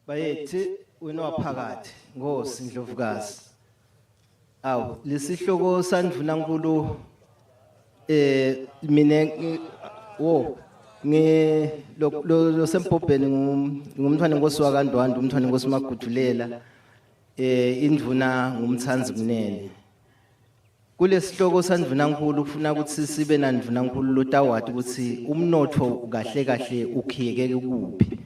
Bayethe, wena waphakathi, Nkosi Ndlovukazi. Awu, lesihloko sandvunankulu, mina wo ngi lo sempobheni ngumntwana inkosi wakaNdwandwe, umntwana inkosi Magudulela, indvuna ngumthanzi kunene. Kulesihloko sandvunankulu kufuna ukuthi sibe nandvunankulu lotawati ukuthi umnotfo kahle kahle ukhiyeke kuphi.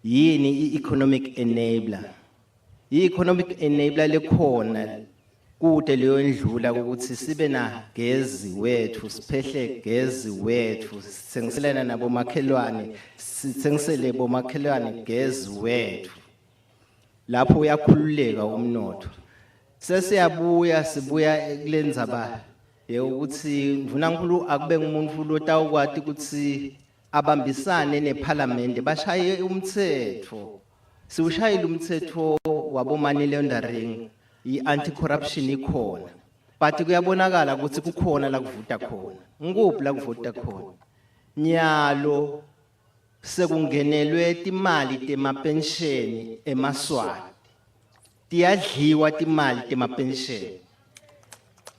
Yini i-economic enabler? I-economic enabler lekhona kude leyo ndlula ukuthi sibe na gezi wethu, siphehle gezi wethu, sithengiselana nabomakhelwane, sithengisele bomakhelwane gezi wethu. Lapho uyakhululeka umnotho. Sesiyabuya, sibuya kulendzaba yokuthi ndvunankulu akube ngumuntu lotawukwati ukuthi abambisane neParliament, bashaye umthetho. Siwushayile umthetho wabo money laundering, i-anti corruption ikhona, but kuyabonakala ukuthi kukhona la kuvuta khona. Ngikuphi la kuvuta khona? Nyalo sekungenelwe timali temapensheni emaSwati, tiyadliwa timali temapensheni,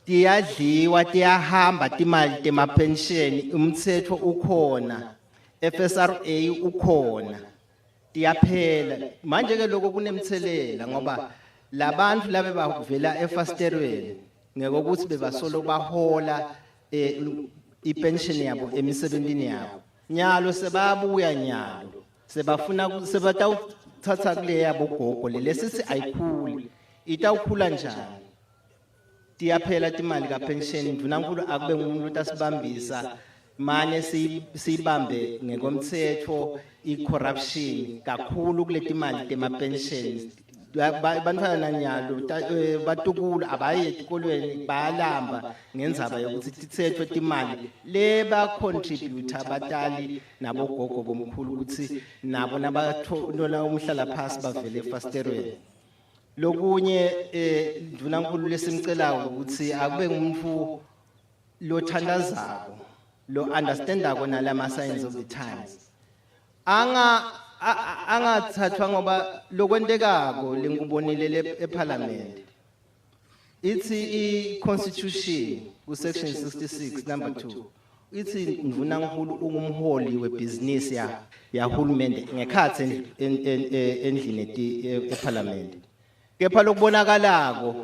tiyadliwa, tiyahamba timali temapensheni. Umthetho ukhona, FSRA ukhona, tiyaphela. Manje ke lokho kunemthelela ngoba labantu labe bavela efasterweni ngekokuthi bebasolo bahola ipension yabo emisebentini yabo, nyalo sebabuya, nyalo sebafuna sebatawuthatha kule yabo gogo le lesithi ayikhuli. Itawukhula njani? Tiyaphela timali kapension. Ndvunankulu akube ngumuntu otasibambisa mane siyibambe ngekomthetho i-corruption kakhulu kuleti mali tema-pensions. Bantfwana nanyalo, batukulu abayi etikolweni, bayalamba ngendzaba yokuthi titsetfwe timali le ba-contributor batali nabogogo bomkhulu ukuthi nabo nabathola umhlala phasi bavele efasterweni. Lokunye, ndvunankulu lesimcelako ukuthi akube ngumuntu lothandazako, lo understandako nalama signs of the times, anga angathathwa ngoba lokwentekako lengikubonile eParliament. Ithi i-constitution ku section 66 number 2, ithi ndvunankulu ungumholi webhizinisi ya yahulumende ngekhathi endlini eParliament. Kepha lokubonakalako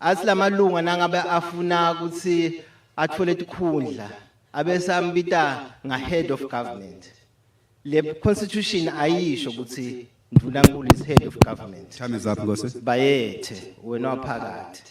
athi lamalunga nangabe afuna ukuthi athole tikhundla abese ambita nga head of government. Le constitution ayisho ukuthi ndvunankulu is head of government. Time is up, Nkosi. Bayethe, wena waphakathi.